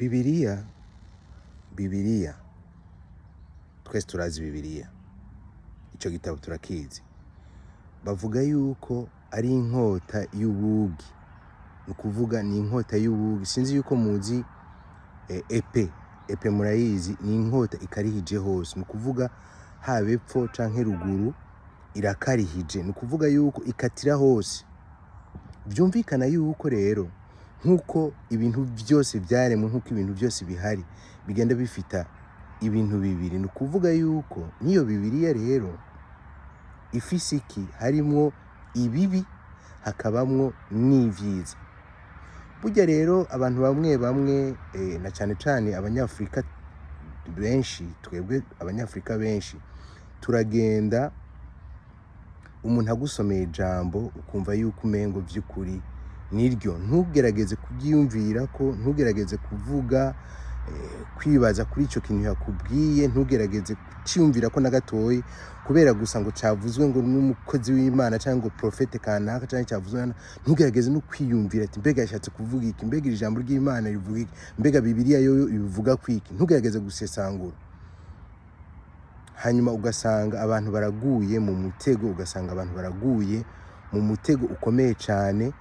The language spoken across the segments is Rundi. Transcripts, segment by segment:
Bibiliya, Bibiliya, twese turazi Bibiliya, ico gitabo turakizi. Bavuga yuko ari inkota y'ubugi, ni ukuvuga ni inkota y'ubugi. Sinzi yuko muzi épée, épée murayizi, ni inkota ikarihije hose, ni ukuvuga haba epfo canke ruguru irakarihije, ni ukuvuga yuko ikatira hose. Vyumvikana yuko rero nk'uko ibintu vyose vyaremwe, nk'uko ibintu vyose bihari bigenda bifita ibintu bibiri, ni ukuvuga yuko n'iyo Bibiliya rero ifise iki? Harimwo ibibi, hakabamwo n'ivyiza. Burya rero abantu bamwe bamwe, na cane cane Abanyafurika benshi, twebwe Abanyafurika benshi turagenda, umuntu agusomeye ijambo ukumva yuko umengo vy'ukuri niryo, ntugerageze kuryiyumvirako, ntugerageze kuvuga, kwibaza kuri ico kintu yakubwiye, ntugerageze kuciyumvirako na gatoyi, kubera gusa ngo cavuzwe ngo n'umukozi w'Imana canke ngo prophète kanaka canke cavuzwe na, ntugerageze no kwiyumvira ati: "Mbega yashatse kuvuga iki? Mbega iri jambo ry'Imana rivuga iki? Mbega Bibiliya yoyo ibivuga kwiki?" Ntugerageze gusesangura. Hanyuma ugasanga abantu baraguye mu mutego, ugasanga abantu baraguye mu mutego ukomeye cane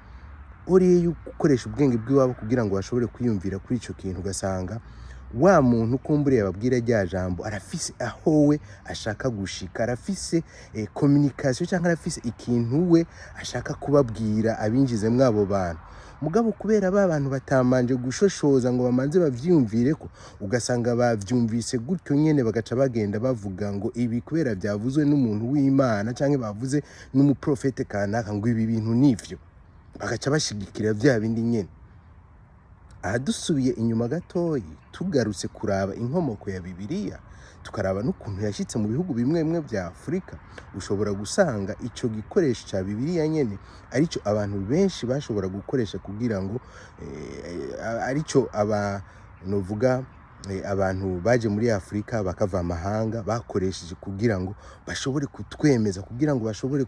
uriye gukoresha ubwenge bw'iwabo kugira ngo bashobore kwiyumvira kuri ico kintu. Ugasanga wa muntu kumbure yababwira rya jambo arafise aho we ashaka gushika, arafise communication canke arafise ikintu we ashaka kubabwira abinjizemwo abo bantu. Mugabo kubera ba bantu batamanje gushoshoza ngo bamanze bavyiyumvireko, ugasanga bavyumvise gutyo nyene, bagaca bagenda bavuga ngo ibi kubera vyavuzwe n'umuntu w'Imana canke bavuze n'umuprofete kanaka, ngo ibi bintu nivyo, bagaca bashigikira vya bindi nyene. Aha dusubiye inyuma gatoyi, tugarutse kuraba inkomoko ya Bibiliya, tukaraba n'ukuntu yashyitse mu bihugu bimwe bimwe vya Afurika, ushobora gusanga ico gikoresho ca Bibiliya nyene arico abantu benshi bashobora gukoresha kugira ngo arico aba novuga abantu baje muri Afurika bakava amahanga bakoresheje kugira ngo bashobore kutwemeza, kugira ngo bashobore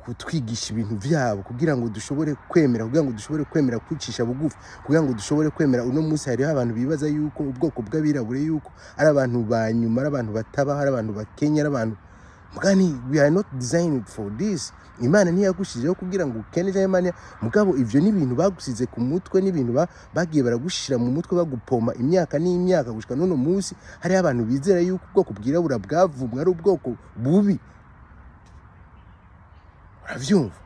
kutwigisha ibintu vyabo, kugira ngo dushobore kwemera, kugira ngo dushobore kwemera kwicisha bugufi, kugira ngo dushobore kwemera. Uno munsi hariho abantu bibaza yuko ubwoko bw'abirabure yuko ari abantu ba nyuma, ari abantu batabaho, ari abantu bakenya, ari abantu mugani. We are not designed for this. Imana ntiyagushizeho kugira ngo ukene cyangwa Imana, mugabo ivyo ni ibintu bagusize ku mutwe, n'ibintu bagiye baragushira mu mutwe, bagupoma imyaka n'imyaka, gushika n'uno munsi hariho abantu bizera yuko ubwoko bwirabura bwavumwe, ari ubwoko bubi. Uravyumva?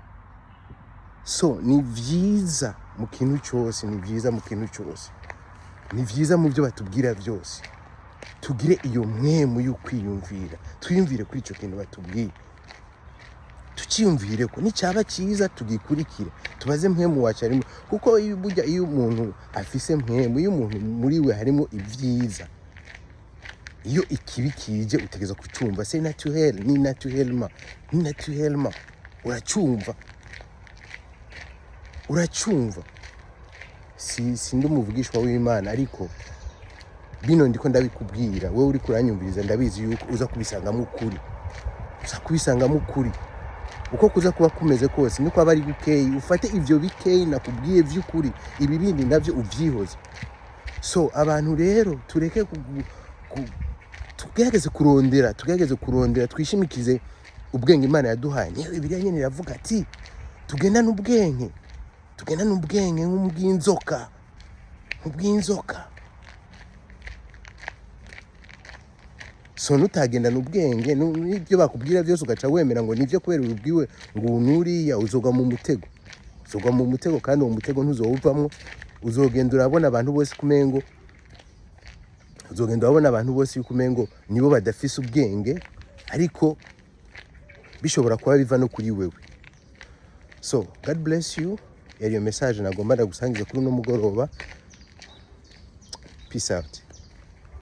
So ni vyiza mu kintu cyose, ni vyiza mu kintu cyose, ni vyiza mu byo batubwira byose, tugire iyo mpwemu y'ukwiyumvira, twiyumvire kuri icyo kintu batubwiye, tukiyumvire ko nicyaba cyiza tugikurikire, tubaze mpwemu wacu arimo. Kuko iyo burya iyo umuntu afise mpwemu, iyo umuntu muri we harimo ibyiza, iyo ikibi kije utegereza kucyumva. C'est naturel, ni naturellement, ni naturellement uracyumva, uracyumva. Si sindi umuvugishwa w'Imana, ariko bino ndiko ndabikubwira wowe uri kuranyumviriza, ndabizi yuko uza kubisangamo ukuri, uza kubisangamo ukuri. Uko kuza kuba kumeze kose, niko aba ari gukeyi, ufate ivyo bikeyi nakubwiye vy'ukuri, ibi bindi navyo uvyihoze. So abantu rero tureke tugerageze kurondera, tugerageze kurondera, twishimikize ubwenge Imana yaduhaye. Niyo Bibiliya nyene iravuga ati tugendane ubwenge, tugendane ubwenge nk'ubw'inzoka, nk'ubw'inzoka. So nutagendana ubwenge, n'ibyo bakubwira byose ugaca wemera ngo nibyo kubera ubibwiwe ngo ubu nuriya, uzogwa mu mutego, uzogwa mu mutego, kandi uwo mutego ntuzowuvamwo. Uzogenda urabona abantu bose kumengo, uzogenda urabona abantu bose yuko umengo nibo badafise ubwenge, ariko bishobora kuba biva no kuri wewe. So God bless you. Yari iyo message nagomba ndagusangiza kuri uno mugoroba. Peace out.